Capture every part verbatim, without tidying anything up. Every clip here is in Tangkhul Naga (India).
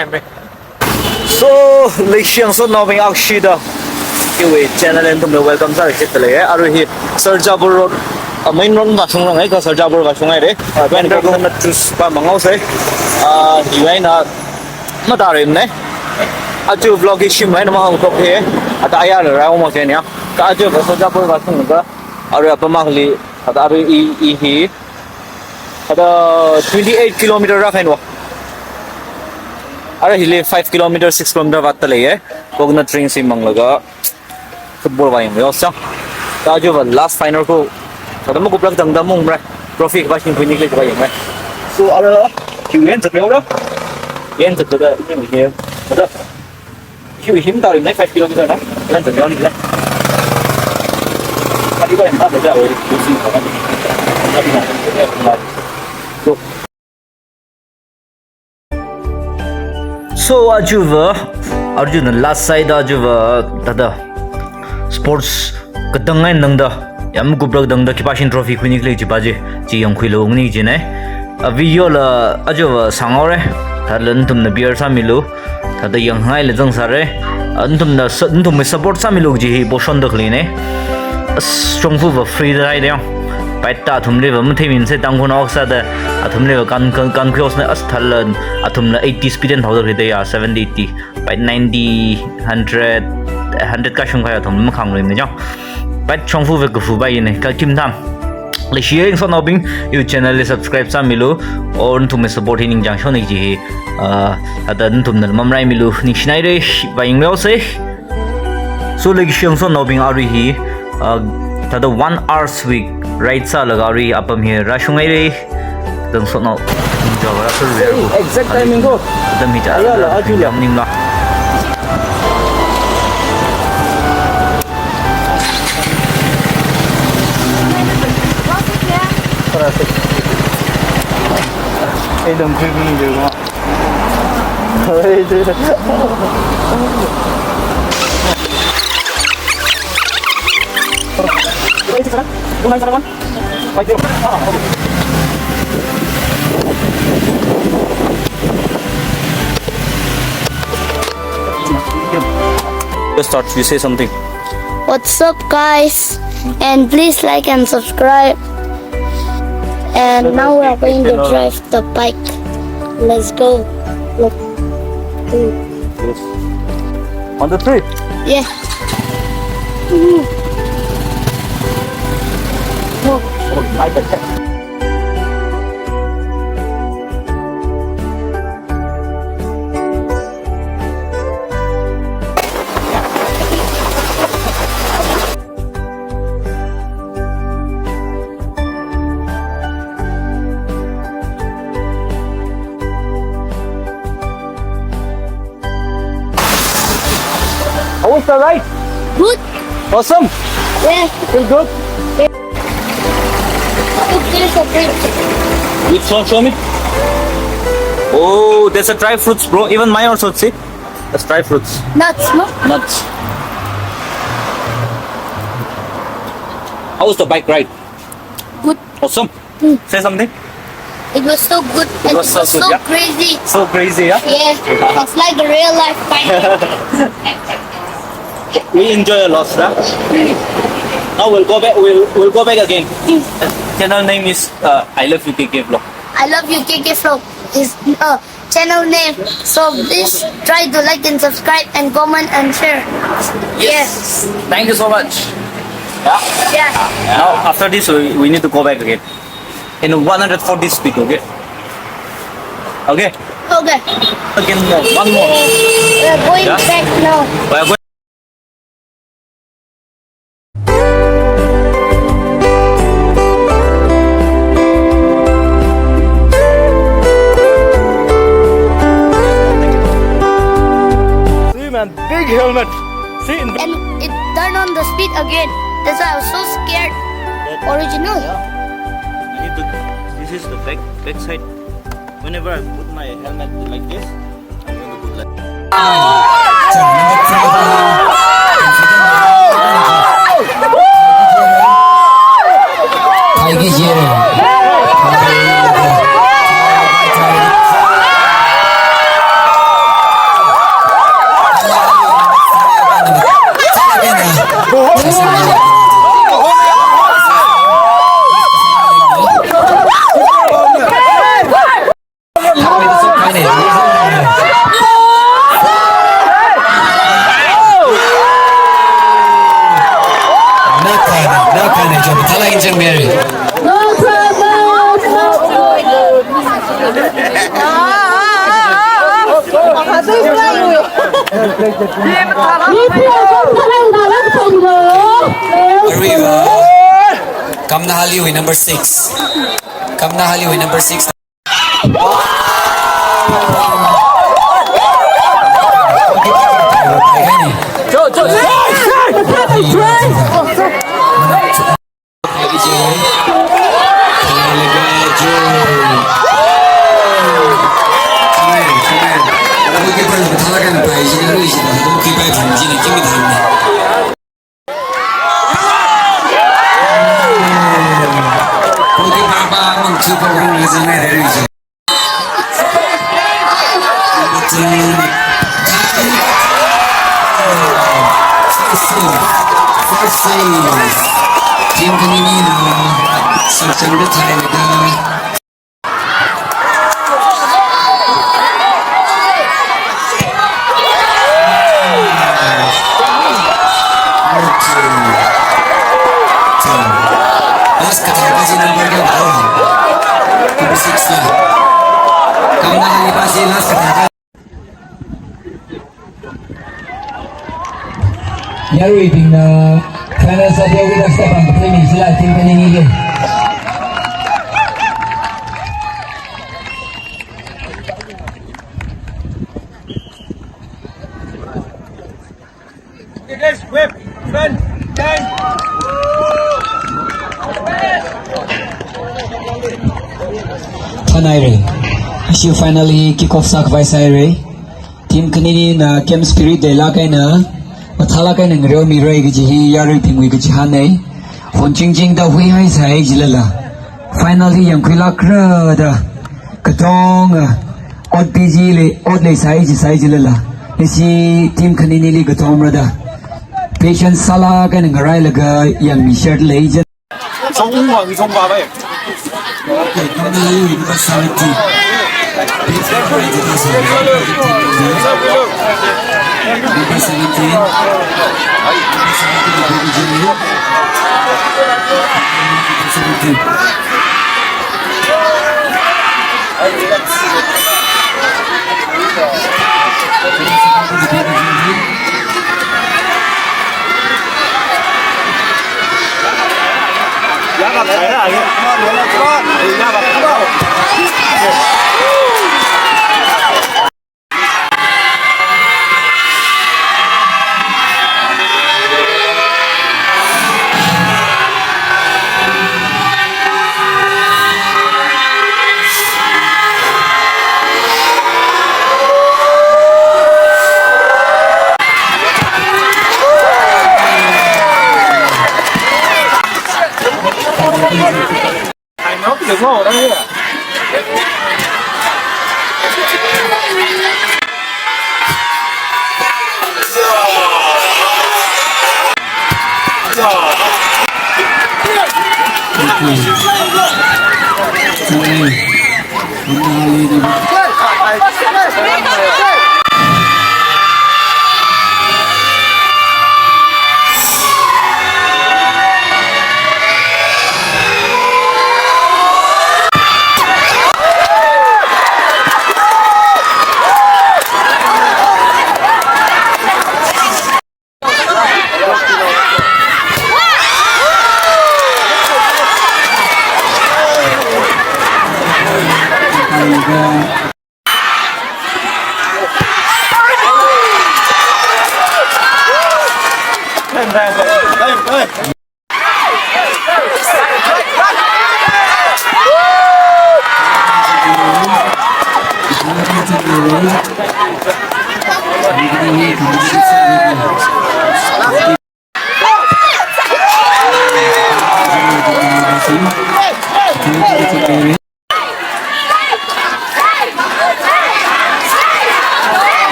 So, leishiang sotnaobing akshida iwui channel eina nathumli welcome sāchithei. Arui hi Sarjapur Road, ah, main road vāshungrang haika Sarjapur vāshunghaira. Ah, Bandra coconut juice pāmang haosa. Ah, hiwui eina mathārimana. Aja vlog hi shimlāk eina mahāngthok hi. Thāda ayarla rāhaomasei niya. Kha aja va Sarjapur vāshunglaga arui apam akhali, thāda arui i, i hi, thāda twenty-eight kilometer rākahaina. Arui hili five kilometer, six kilometer vātda leiya. Coconut drink hi manglaga football vāyangmi haosa. Kha aja va last final ko, thāda makuplāk tangda maungmara. Trophy kapā shingkhuini khalei vāyangmara. So, arui, hiwui eina zathaora. Eina zatlaga, hiwui hi, thāda, hiwui hi mathārimana, five kilometer na. Eina zathaora nila. Kali ba eina zathaora, oi, oi, si, so, So, aja va, arjuna last side aja va, thāda sports katang eina tangda, yāmkuplāk tangda, khipāshina trophy khuini khalei chi pā chi, chi yangkhuilu ngani china. A video la aja va sānghaora, thāda nathumna bear sāmilu, thāda yangngaila zangsāra, nathumna sa-, nathumwui support sāmilu kaji hi poshonda khaleina. As shongfa va free da haida yang. Bike ta athumli va matheimimase Tangkhulnao sāda athumli va kan, kan, kankhui haosana as thāla athumla eighty speed eina thaoda khalei da ya, seventy, eighty. Bike ninety, hundred, hundred kashung kahai athum makhangluimana jang. Bike shongfa va kafu bai ne, kha kim tham. Leishiang sotnaobing, iwui channel li subscribe sāmilu, or nathumwui support hi ningchāng shonna kaji hi, ah, thāda nathumna mamaraimilu, ningshinaira, vāyangmi haosa. So, leishiang sotnaobing arui hi, ah, thāda one hours wui ride sālaga arui apam hi rāshunghaira. Tang sotnao, ning java rāsur ve. Exact timing ko. Atam hi cha. Ayala, aja la. Yam ningla. एकदम free feeling देगा। Just start, you say something. What's up, guys? And please like and subscribe. And now we are going to drive the bike. Let's go. Look. Yes. On the trip? Yeah. Oh, my God. How was the ride? Good. Awesome. Yeah. Feel good? Yeah. Look, there's a bridge. Which one? Show me. Oh, there's a dry fruits, bro. Even mine also, see? That's dry fruits. Nuts, no? Nuts. How was the bike ride? Good. Awesome. Mm. Say something. It was so good. It was so good, yeah? Crazy. So crazy, yeah? Yeah. It's like a real life bike. We enjoy a lot, huh? Now we'll go back. We'll, we'll go back again. Mm. Channel name is, uh, I Love U K K Vlog. I Love U K K Vlog is, uh, channel name. So please try to like and subscribe and comment and share. Yes. Yes. Thank you so much. Yeah? Yeah. Now, after this, we, we need to go back again. In one hundred forty speed, okay? Okay? Okay. Again, more. One more. We're going back now. Yeah? We are going See, man, big helmet. See, in And it turned on the speed again. That's why I was so scared. Original. Yeah. I need to, this is the back, back side. Whenever I put my helmet like this, Arui, Kamna Haliwui number six. Kamna Haliwui number six. Team Khanini na, Sarchang da thai da. Last kathā kaji number kayākha? Number six la. Kamna Hali pasi last kathā kaji. Yaruibingna final sāda winners da pāng kathei mi sila Team Khanini li. Thānhaira. Ishi finally kick off sākhavai sāhaira. Team Khanini na game spirit leilāk eina, mathālāk eina ngareomirei kaji hi yaruibingwui kachihānna. Phone chingchingda huihaisai jilala, final hi yangkhuilākra da katonga ot busy lei, ot leisai jisai jilala, ishi Team Khanini li katongra da patience sālāk eina ngarailaga yangmi share lei jin. Song Ung Wang, Song Ba Bai. Okay, Kamna Hali, number seventeen. Number seventeen. Number seventeen. Number seventeen.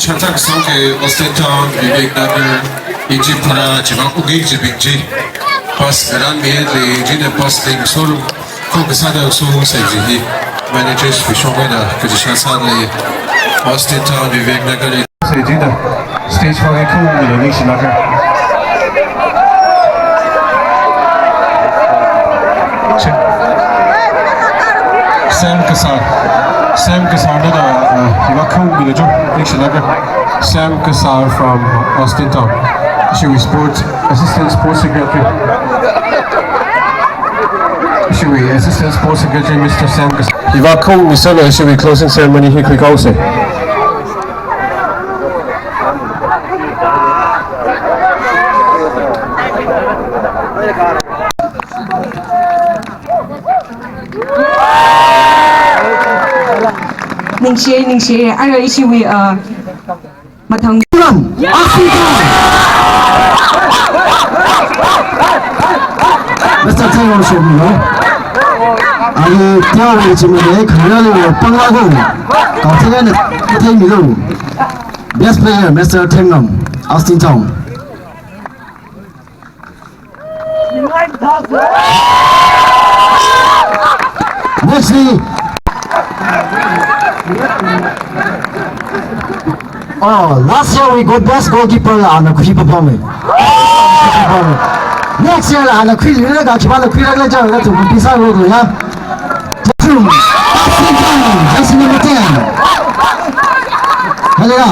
Chānjam kasā ke Austin Town, Vivek Nagar, Egypt para, Jibang Ugi, Jibing Ji, pas ngarān mi le, Jine pas ling sol, kong kasā da so se ji hi, managers bing shongwui da, kajishan san le, Austin Town, Vivek Nagar le. Se ji da, stage for the cool, le, ni shinaka. Sam Kasar. Sam Kasar na da, uh, iwa khangmi da jo, ni shinaka. Sam Kasar from Austin Town. Ishiwui sports, assistant sports secretary. Ishiwui assistant sports secretary, Mister Sam Kasar. Iwa khangmi sālo, ishiwui closing ceremony hi khuikao se. Ningshi, ningshi, ara ishiwui, uh, mathang. Mister Taylor Shomilo. Ali tiawa chimane, kharali panglago. Kathagana, Taylor. Best player, Mister Thengam, Austin Town. Next, we, oh, last year we got best goalkeeper la ana khuipapam. Next year la ana khuilaga khipāla khuilaga jao la tu pisa lo ya. Two, Austin Town, jersey number ten. Helena.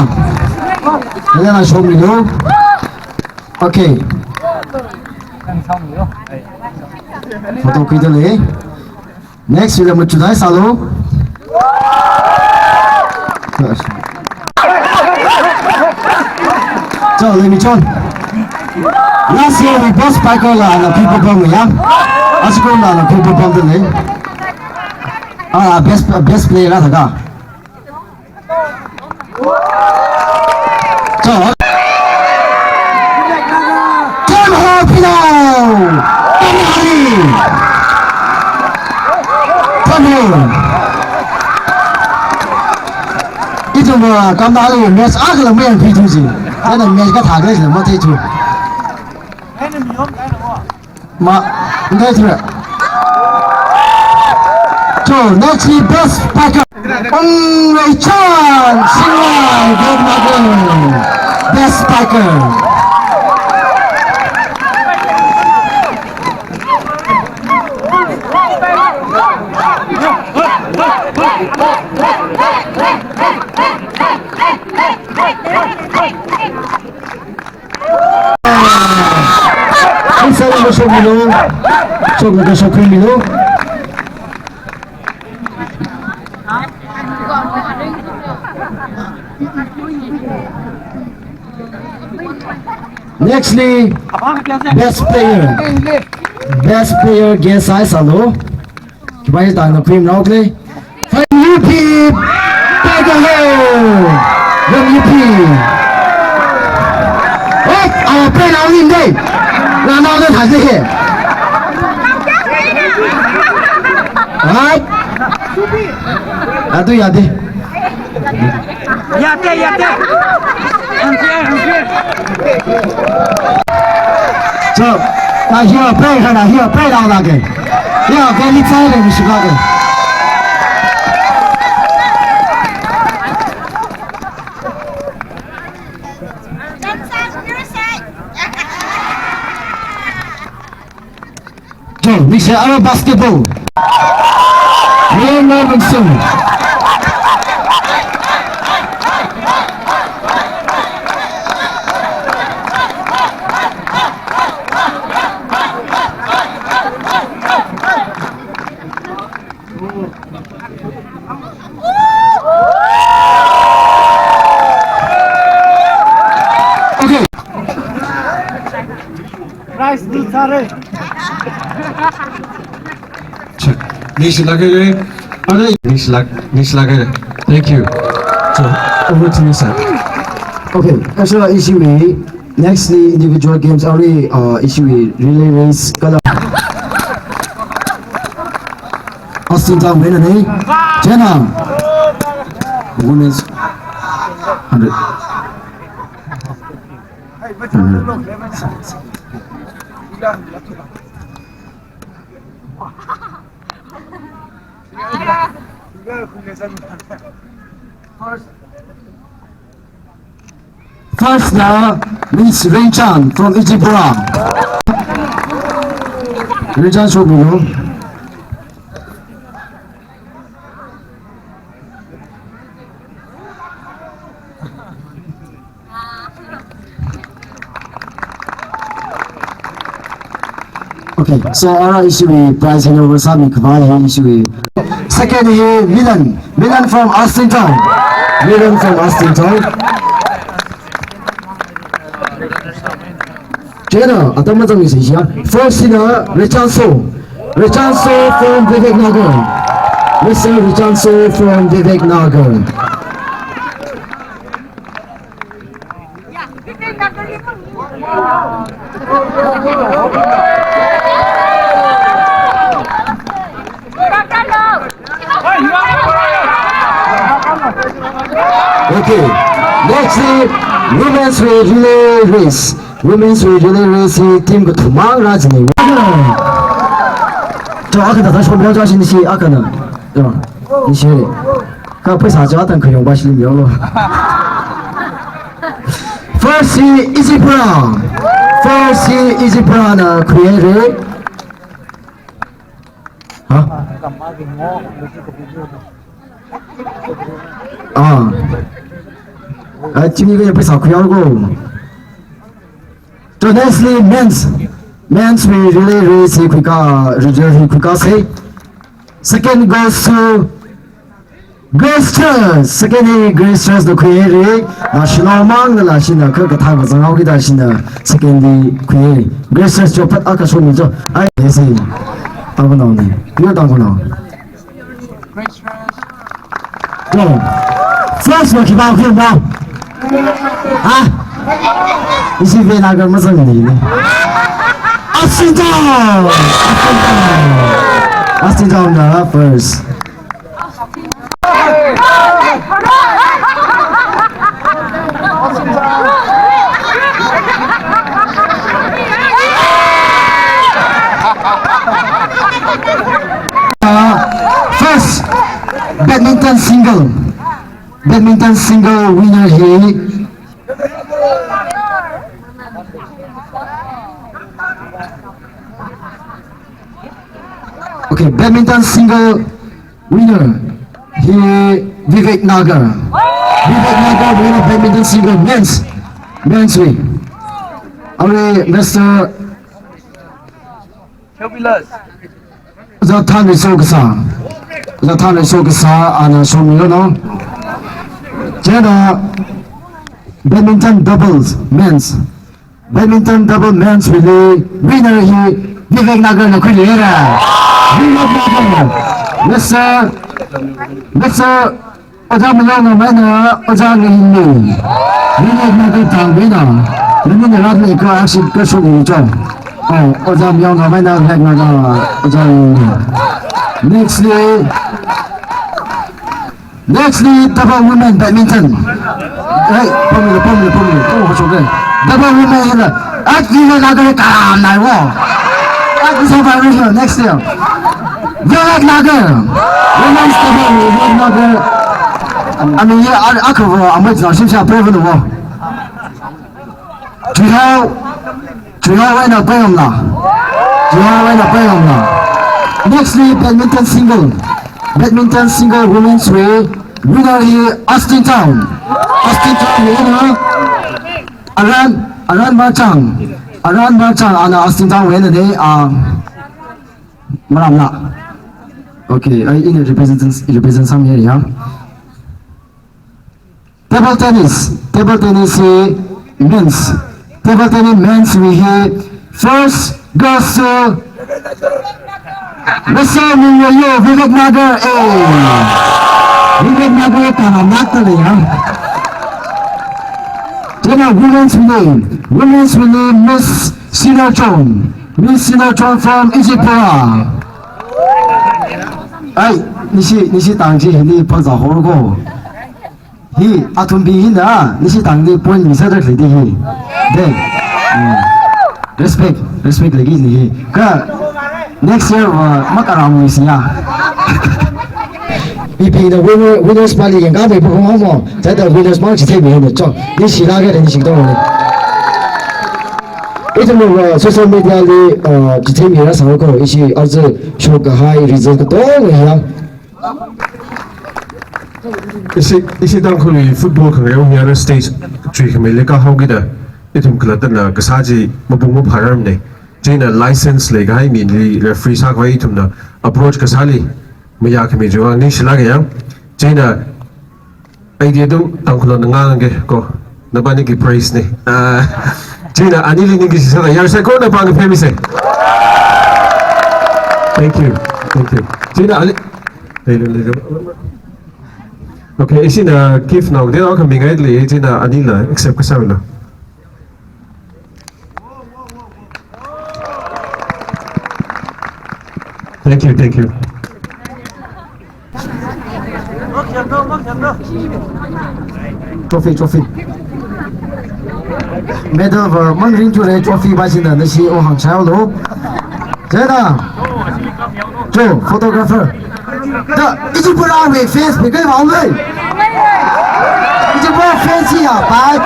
Helena, Shomilo. Okay. Photo khuida lei. Next, we'll have Machudai Salo. So, let me join. Last year, we best spiker la ana khuipapam ya. Asikon la ana khuipapam de lei. Ah, best, best player la thāda. Tom Hopino! Tom Hopino! Tom Hopino! Ithum, uh, Kamdali match akhala mayangkhui thusi. Ana match kathā khala matheithu. Ma, ngai thura. So, next is best spiker. Ong Raychan Singwai, Vivek Nagar. Best spiker. Isa la shokmilo, shokmilo, shokmilo. Nextly, best player. Best player, guest size, hello. Khipā tāna khuimrao kle. From U P, Tiger Hill. From U P. Oi, awa pen awa inde. Na na na thaje he. Right? Atu yade. Yade, yade. Hanse, hanse. So, na hiya pray, na hiya pray down again. Yeah, very excited, Mister Blogger. So, Mister Arab basketball. Leonard Wilson. Okay. Prize ni sare. Check. Ningshilāka. Are, ningshilāk, ningshilāka. Thank you. So, over to you, sir. Okay, kasā ishiwui next ni individual games are, uh, ishiwui relay race kala. Austin Town wui einana. Chieina women's hundred. First na Miss Renchan from Ijibra. Renchan, show me, no? Okay, so ara ishiwui prize handover sāmi khavai hi ishiwui. Second hi Milan, Milan from Austin Town. Milan from Austin Town. Chieina atam mazangmi sāshiya. First hina Richard So. Richard So from Vivek Nagar. Mister Richard So from Vivek Nagar. Okay, next is women's relay race. Women's relay race hi team kathum mang rāchina. Chao, akha da shomyao chao shini shi akhana. Chao, ni shi. Kha pheisā chao tang khayong ba shi miao lo. First hi Ijibra. First hi Ijibra na khuihaira. Ha? Ah. Ai, chimi ve pheisā khuihaowa ko. So nextly men's. Men's wui relay race hi khuika, relay hi khuikasei. Second goes to Grace Trust. Second hi Grace Trust na khuihaira. Na Shillong mang na la shina kha kathā kazang haokida shina second hi khuihaira. Grace Trust chao phat akha shomi chao. Ai, esi. Tangkhulnao ni. Pure Tangkhulnao. Yo. First na khi ba khi ba. Ha? Ishi Vivek Nagar mazangmana. Austin Town. Austin Town. Austin Town na first. Uh, first, badminton single. Badminton single winner hi. Okay, badminton single winner hi Vivek Nagar. Vivek Nagar winner badminton single men's. Men's wui. Arui Mister Ojā Thanriso Kasā. Ojā Thanriso Kasā, ana shomilo no. Chieina badminton doubles men's. Badminton double men's wui winner hi Vivek Nagar na khuihaira. Vivek Nagar. Mister Mister Ojā Mayong Ngamai na Ojā Ngahinglu. Vivek Nagar tangwui na. Nani na rat le ka ashi ka shok ni chong. Oh, Ojā Mayong Ngamai na Vivek Nagar Ojā Ngahinglu. Nextly, nextly, double women badminton. Hey, pamlu, pamlu, pamlu. Oh, shok e. Double women hila. At Vivek Nagar karam nai wo. At Vivek Nagar next year. Vivek Nagar. Women's double, Vivek Nagar. Ami ya, a, akha wo, amai zang shim sha prove no wo. Chuihao, Chuihao eina Payamla. Chuihao eina Payamla. Nextly, badminton single. Badminton single women's wui winner hi Austin Town. Austin Town wui eina Aran, Aran Marchang. Aran Marchang ana Austin Town wui eina dei, ah, maramla. Okay, ai ina represent, represent sāmi ya. Table tennis, table tennis hi men's. Table tennis men's wui hi first goes to Mister Mingwayo, Vivek Nagar, eh. Vivek Nagar, tara mak ta le ya. Chieina women's wui, women's wui Miss Sina Chong. Miss Sina Chong from Ijibra. Ai, nishi, nishi tang chi hili phangza hor ko. Hi, athumbing hina, nishi tangli point mi sāda khalei di hi. De. Mm. Respect, respect lagi ni hi. Kha, next year, uh, makaram mi siya. Ipi na winner, winners pali yang kami pukung homo. Tada winners mang chithei mi hina cho. Nishi laga nishi tong. Ithum, uh, social media li, uh, chithei mi ra sa ko. Ishi arzu show kahai result katong ya. Ishi, ishi Tangkhulwui football khangareo hiya stage three khamei leikahao kida, ithum khalattana kasā chi mapung maphararmana. Chieina license leikahai mili referee sākhavai ithumna approach kasāli mayākhami chiwui vang ningshilāka ya. Chieina aidi athum Tangkhul longna ngāngke ko. Nabani ki praise na. Ah, chieina anili ningkashi sāda yarsai ko na pāng phemisa. Thank you. Thank you. Chieina ali. Lei, lei, lei. Okay, ishina gift nao de nao khamingai lei, chieina anila accept kasā lo. Thank you, thank you. Trophy, trophy. Medal va mangring jure trophy ba jina nashi o hang chao lo. Jena. Jo, photographer. Da, iji pura we face pe kai vang le. Iji pura face ya, but.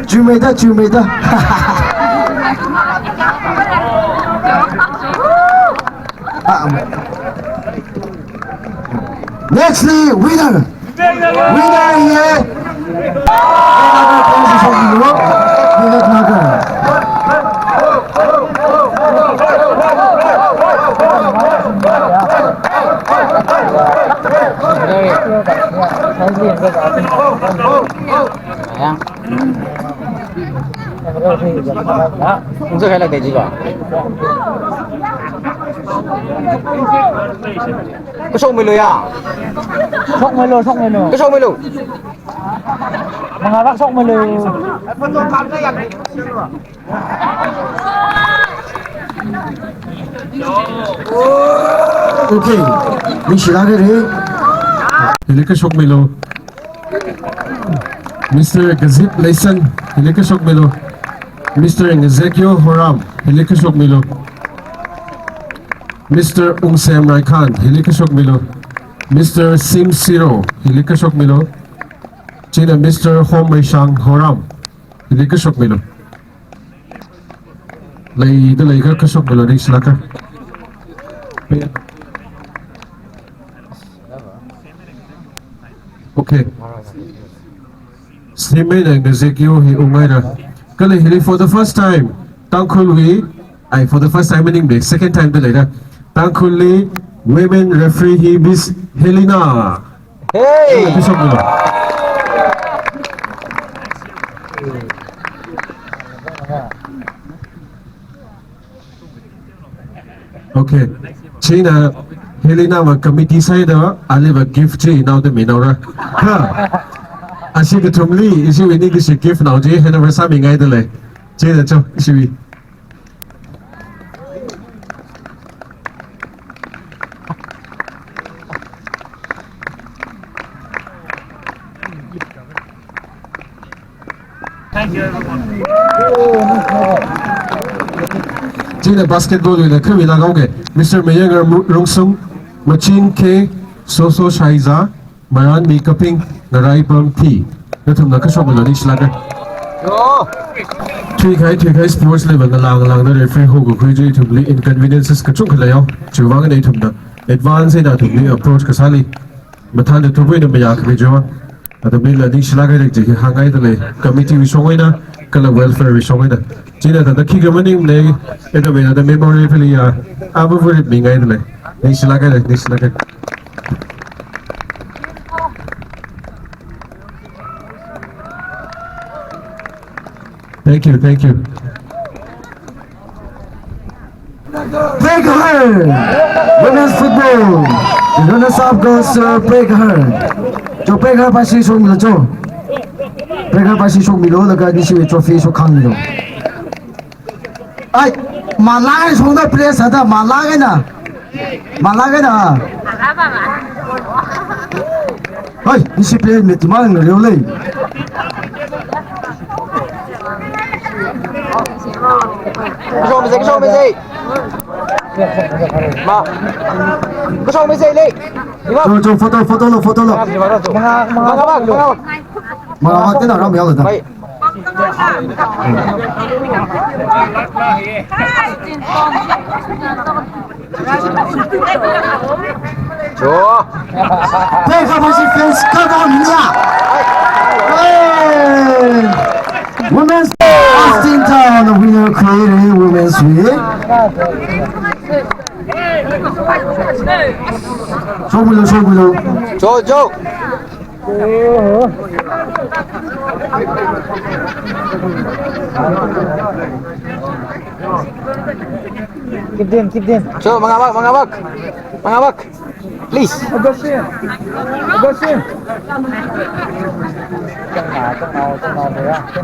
Jumeda, jumeda. Ah, um. Nextly, winner. Winner ye. Vivek Nagar. Ungsa khaila deji ba. Kashok milu ya. Shok milu, shok milu. Kashok milu. Mangavak shok milu. Okay. Ningshilāka re. Hili kashok milu. Mister Gazip Leisang, hili kashok milu. Mister Ngazekyo Horam, hili kashok milu. Mister Ungsem Raikhan, hili kashok milu. Mister Sim Siro, hili kashok milu. Chieina Mister Hom Meishang Horam, hili kashok milu. Leida leikha kashok milu ningshilāka. Okay. Simei na Ngazekyo hi ungngaira. Kala hili for the first time, Tangkhulwui, ai, for the first time maningmana, second time da leira. Tangkhulli women referee hi Miss Helena. Hey! Kashok milu. Okay. Chieina Helena va committee side da aliva gift chi naoda minaora. Ha. Ashi kathumli, ishi wini kashi gift nao chi, hena va sāmingaida lei. Chieina cho, ishiwui. Thank you, everyone. Chieina basketball wui na khami lagao ke. Mister Mayang Rungsung, Maching K, Soso Shaiza, Maranmi Kaping, Ngaraipam P. Nathumna kashok milu ningshilāka. Thuikhai, thuikhai sports level na lang lang na referee ho kukhui chi ithumli inconveniences kachungkha leiya. Chiwui vang na ithumna advance na ithumli approach kasāli. Mathāda thupuina mayākhami chiwui vang. Athumlila ningshilāka rik chi hāngngaida lei. Committee wui shong eina, kala welfare wui shong eina. Chieina thāda khikha maningmana, ithum eina thāda memory phili ya, ava vuri mingaida lei. Ningshilāka rik, ningshilāka. Thank you, thank you. Prekahar, women's football. The runners-up goes to Prekahar. Cho Prekahar pashi shok milu cho. Prekahar pashi shok milu laga nishi trophy shok khang milu. Ai, Malai songda place ada, malai na. Malai na. Hoi, nisi place mi tumang na leo lei. Kasong mi sei, kasong mi sei. Ma. Kasong mi sei lei. Cho, cho, photo, photo lo, photo lo. Manga, manga, manga. Manga, manga, tina ram yao da. Bai. Cho. Pei ka masi fans ka dong nia. Hey. Women's Austin Town winner created women's win. Shokmilo, shokmilo. Cho, cho. Keep them, keep them. Cho, manga bak, manga bak. Manga bak. Please. Augustine. Augustine.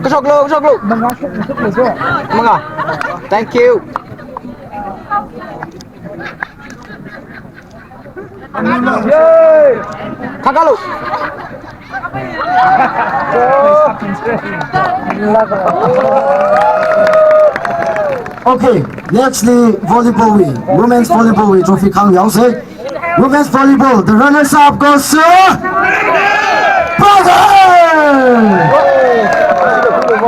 Kashok lo, kashok lo. Manga shok, shok lo, shok. Manga. Thank you. Khangalo. Okay, nextly volleyball wui, women's volleyball wui trophy khangayao sei. Women's volleyball, the runners up goes to Brother.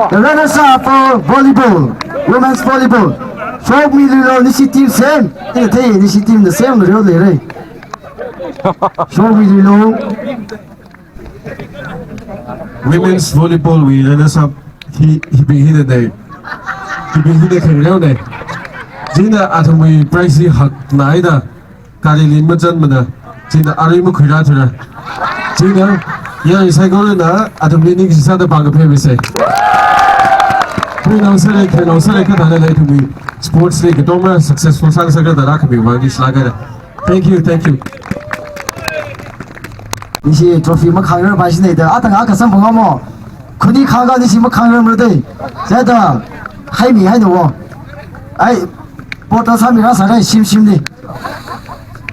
The runners up for volleyball, women's volleyball. Shokmilo, nisi team same. Ina thei nisi team the same, real le re. Shokmilo. Women's volleyball wui runners up hi, hibing hina dai. Hibing hina khangreo dai. China athumwui prize hi hakna haida. Kali lin machan mana. China arui makhuira thura. China ya isai gorana athumli ning sisāda pangkaphe mi sei. Puinao sālei, khainao sālei kathāda lei athumwui sports li katonga successful sāngasak da rākhami vang di sālaga da. Thank you, thank you. Nisi trophy makhangrarpai shinei da, atang akha samphang amo. Khuni khangga nisi makhangrarmara dei. Sāda, haimi haina wo. Ai, pota sāmi rāsārai shim shimli.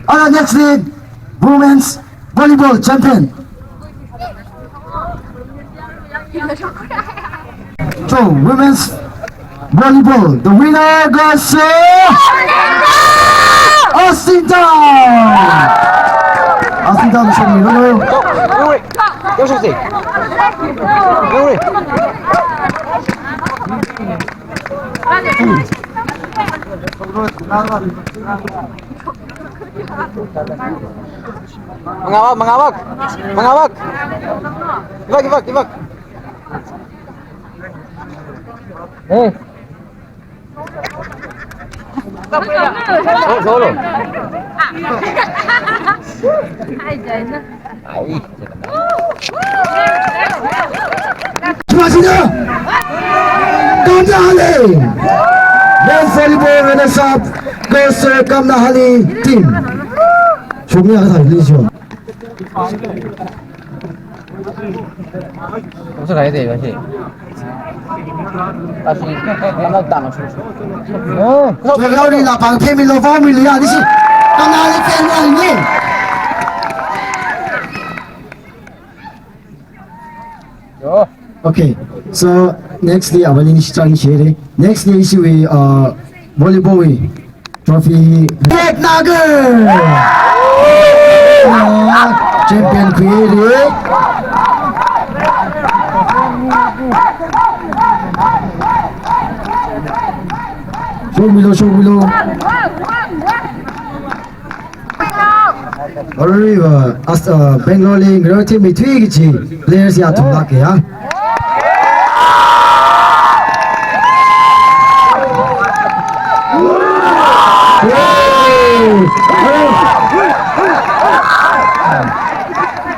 Ara nextly, women's volleyball champion. So, women's volleyball, the winner goes to Austin Town! Austin Town, shokmilo. Manga bak, manga bak. Manga bak. Ivak, ivak, ivak. Hey. Oh, solo. Ai. Masina. Kamnahali. Men's volleyball runners up goes to Kamnahali team. Shokmi aka thai, please, yo. Kaso kai de ba shi. Ashi, kana dang shi. Oh, so kau ni la pangphemilo, vaomilo ya, nisi. Kamnahali fan ni. Yo. Okay, so nextly, avali nisi chang share. Nextly, ishiwui, uh, volleyball wui trophy Virat Nagar. Champion khuihaira. Shokmilo, shokmilo. Aruiva, as, uh, Bangalore li ngareo team mi thui kachi players ya thumlak ya.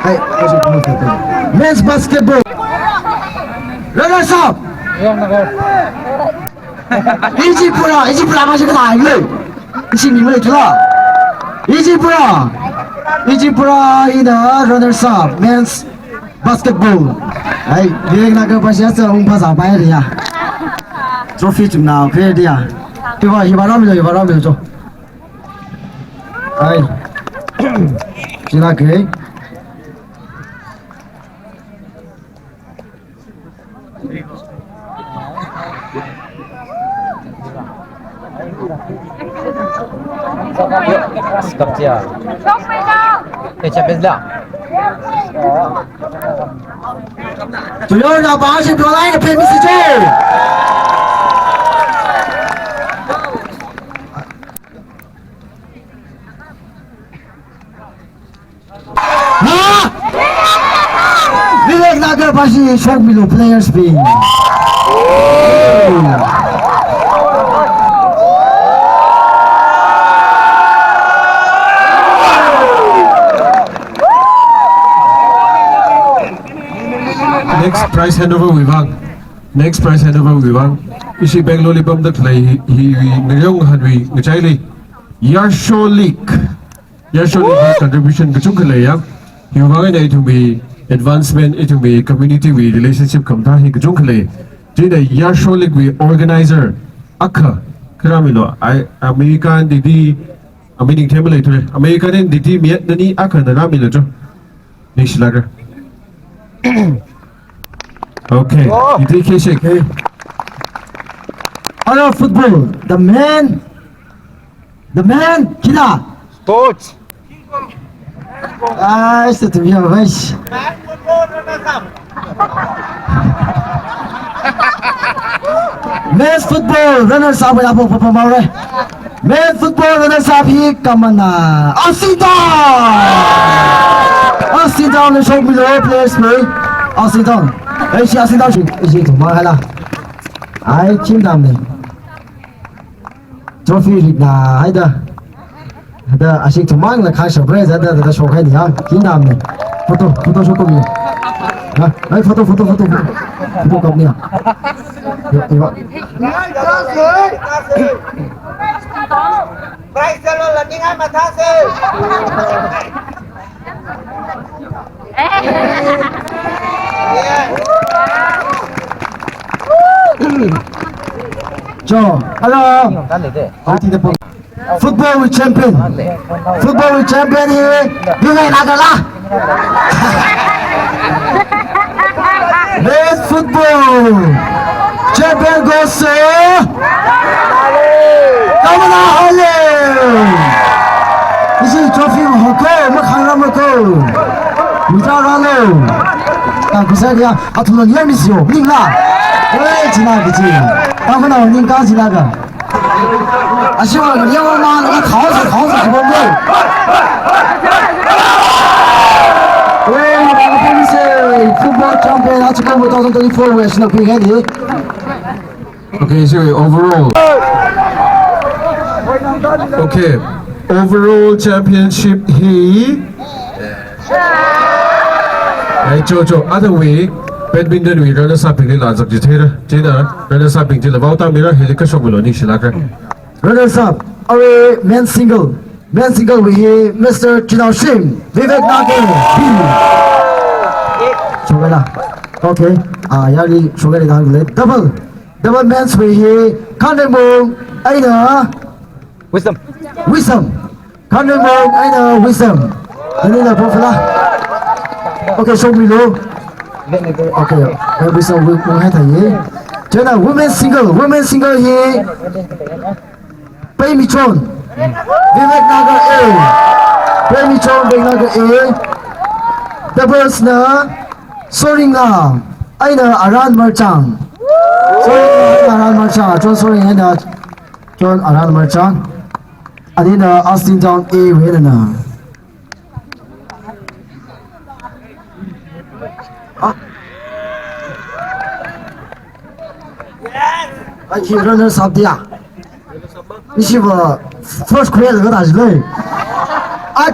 Hey, men's basketball. Runners up. Ijipura, Ijipura masih kena ini. Ishi ni mulai tu la. Ijipura. Ijipura ina runners up, men's basketball. Ai, Virat Nagar pa siya sa ung pa sa pa ya. Trophy chumna kre dia. Hiva, hiva rāmilu, hiva rāmilu cho. Ai. Chila ke. Skaptia. Eh, Champions League. Tuyor na ba shi tuwa lai na pe mi si je. Ha? Vivek Nagar pashi shokmilu players bing. Next prize handover wui vang. Next prize handover wui vang. Ishi Bangalore li pamda khalei hi, hi, hi, ngayong hanwi ngachaili. Yarsholik. Yarsholik contribution kachungkha leiya. Hiwui vang eina ithumwui advancement, ithumwui community wui relationship khamathā hi kachungkha lei. Chieina Yarsholik wui organizer akha, kha rāmilu, ai, America didi, aming themlei thura. America didi miyat nani akhana rāmilu cho. Ningshilaga. Okay. Oh. Iti keshek. Okay. Ara football, the man, the man, kina. Sports. Ai, se tu ya, guys. Men's football, runners up, ya, po, po, po, maure. Men's football runners up hi kamana. Asita! Asita ne shokmilu players ne. Asita. Ai, shi Asita shi, shi tu ma hala. Ai, kim dam ne. Trophy rik na, haida. Haida, ashik thumang la khai surprise, haida, haida, shokhai ni, ha. Kim dam ne. Photo, photo show ko mi. Ha, ai, photo, photo, photo, photo. Photo kap ni, ha. Yo, yo. Prize lo la ni ha matha se. Cho, hello. Football champion. Football champion hi, Vivek Nagar la. Men's football champion goes to Kamana Hale. This is trophy hoko, makhangram hoko. Mita ralo. Ta kusa dia, athumna niyar mi siyo, ningla. Eh, china kichi. Kamana ningka china ka. Ashiwa, yawa ma, na khao sa, khao sa, khao sa. Wei, na ba ka pun se, football champion, achi ka two thousand twenty-four wei, shina pi hai ni. Okay, so overall. Okay, overall championship hi. Ai, cho, cho, other way, badminton wui runners up bingli la zak jithera. Chieina, runners up bing chila vao ta mira, hili kashok milo, ningshilaka. Runners up, awui men's single. Men's single wui hi Mister Chinaoshim, Vivek Nagar, B. Shokela. Okay. Ah, yali shokela dang le. Double. Double men's wui hi Khanreimung eina Wisdom. Wisdom. Khanreimung eina Wisdom. Ani na profile. Okay, shokmilu. Okay. Eh, Wisdom wi mung hai thai. Chieina women single, women single hi Peimichon. Vivek Nagar A. Peimichon, Vivek Nagar A. Doubles na Soringla eina Aran Marchang. Soringla eina Aran Marchang. Chon Soring eina Chon Aran Marchang. Anina Austin Town A wui eina. Ah. Ai, hi runners up dia. Ishiva first crash ka ta jilei. Ai.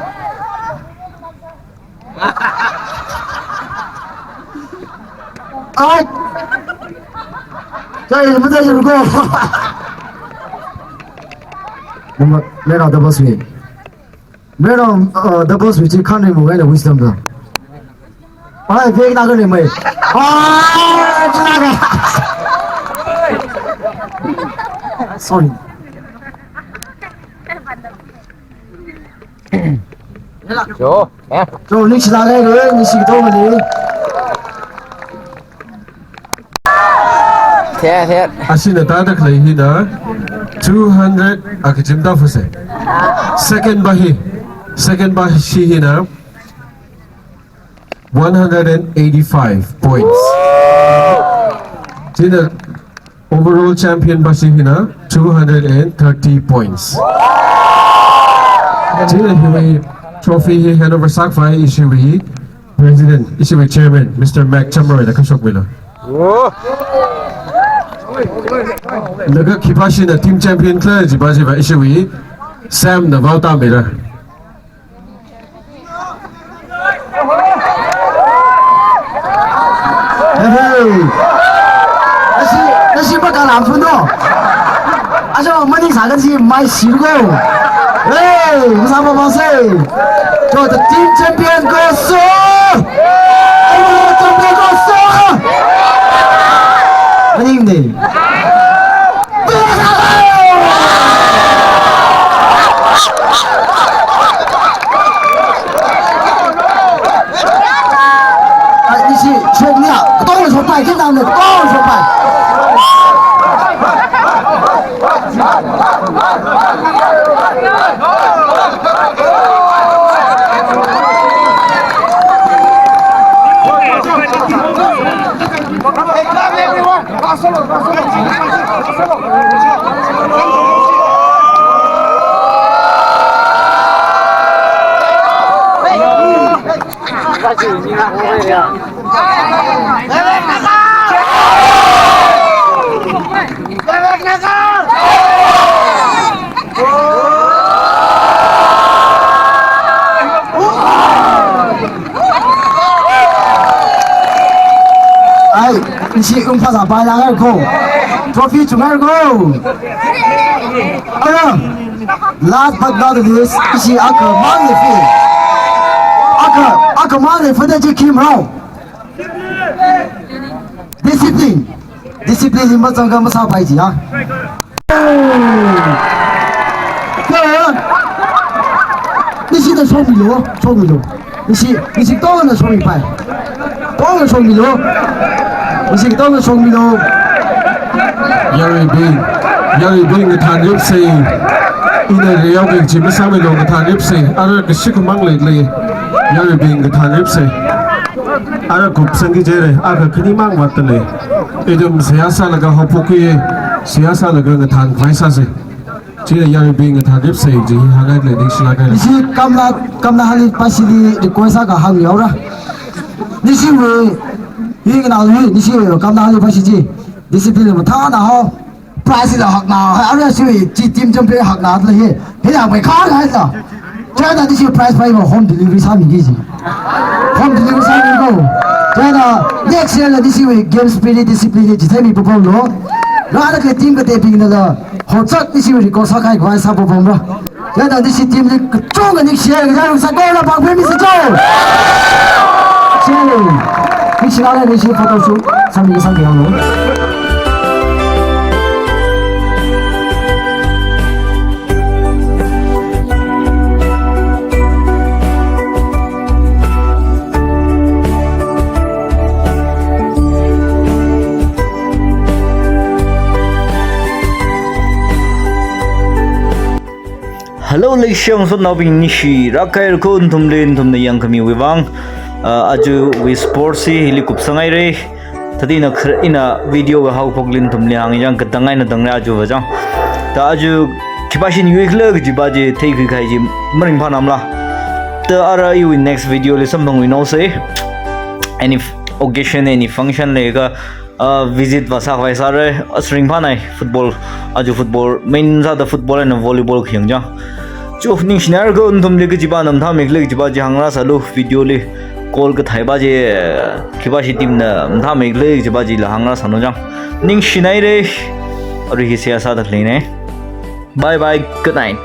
Ai. Jai, jai, jai, go. Number, man of the bus win. Man of, uh, the bus win, Khanreimung eina Wisdom da. Ai, Vivek Nagar ne mai. Ai, Nagar. Sorry. Cho, eh. Cho, ningshilāk haira, ningshi katongali. Thet, thet. Ashina tāda khalei hina two hundred, ah, kachimta fuse. Second pa hi, second pa shi hina one hundred and eighty-five points. Chieina overall champion pa shi hina two hundred and thirty points. Chieina hiwui trophy hi handover sākhavai ishiwui President, ishiwui Chairman, Mister Mac Chamroy da kashokmilu. Laga khipāshina team champion khala jipa chiva ishiwui Sam na vaotāmira. Hey, hey. Nashi, nashi pa kalam phun do. Ajo, maning sākhangashi mai shirko. Hey, masāpapa se. Cho, the team champion goes to. Overall champion goes to. Maningmana. Ai, ishi shoknia, katonga shokpai, kidang ne, katonga shokpai. Ai, ishi ungphāsā pailāk haira ko. Trophy chunghai ko. Ara, last but not the least, ishi akhamang leifi. Akha, akhamang leifi da chi khim rao. Discipline. Discipline hi mazangkha masāpai jiya. Kha, nishina shokmilu, shokmilu. Nishi, nishi katongana shokmipai. Katongana shokmilu. Nishi katongana shokmilu. Yaruibing, yaruibing ngathānripsa. Ina reyaoki kaji masāmilu, ngathānripsa. Ara kashi khamang leili. Yaruibing ngathānripsa. Ara kupsangki jire, akha khanimang vātda lei. Ithum seihā sālaga haophokki, seihā sālaga ngathānkhavai sāsa. Chieina yaruibing ngathānripsa, chi hi hāngngaile, ningshilāk haile. Nishi Kamla, Kamla Hali pashili request akha hāngmihaora. Nishiwui, hi nganao hi, nishiwui Kamla Hali pashi chi. Discipline mathānao. Prize la hakna, hai, arui ishi chi team champion hakna la hi. Hila mai kha hai la. Chieina nishi prize paiva home delivery sāmiki ji. Home delivery sāmiko. Chieina next year la nishiwui game spirit, discipline chi theimi papamlo. Rāda khalei team kateibingnala hochak nishiwui record sākahai khavai sāpapamra. Chieina nishi team li kachungkha ningshiya, kachungkha sākora pāngphimisa cho. Chieina, ningshilāk haile, nishi photo shoot sāmi, sāmi haolo. Hello, leishiya ngasotnaobing, nishilāk haira ko nathumli, nathumna yangkhamiwui vang. Ah, ajawui sports hi hili kupsanghaira. Thāda ina khar-, ina video wui haophokli nathumli hāngyang katang eina tangra ajava chang. Da aja khipāshina yuikhala kajipa chi theikhuikahai chi maringphānamla. Da ara iwui next video li samphangluinaosa. Any f-, occasion, any function leiakha, ah, visit vāsākhavai sāra, as ringphānai football, aja football, main sāda football eina volleyball khayang chang. Cho, ningshina haira ko nathumli kajipa mathāmeikhala kajipa chi hāngrāsālu, video li goal katheipa chi, khipāshi team na mathāmeikhala kajipa chila hāngrāsālu chang. Ningshina haira, arui hi seihā sāda khaleina. Bye bye, good night.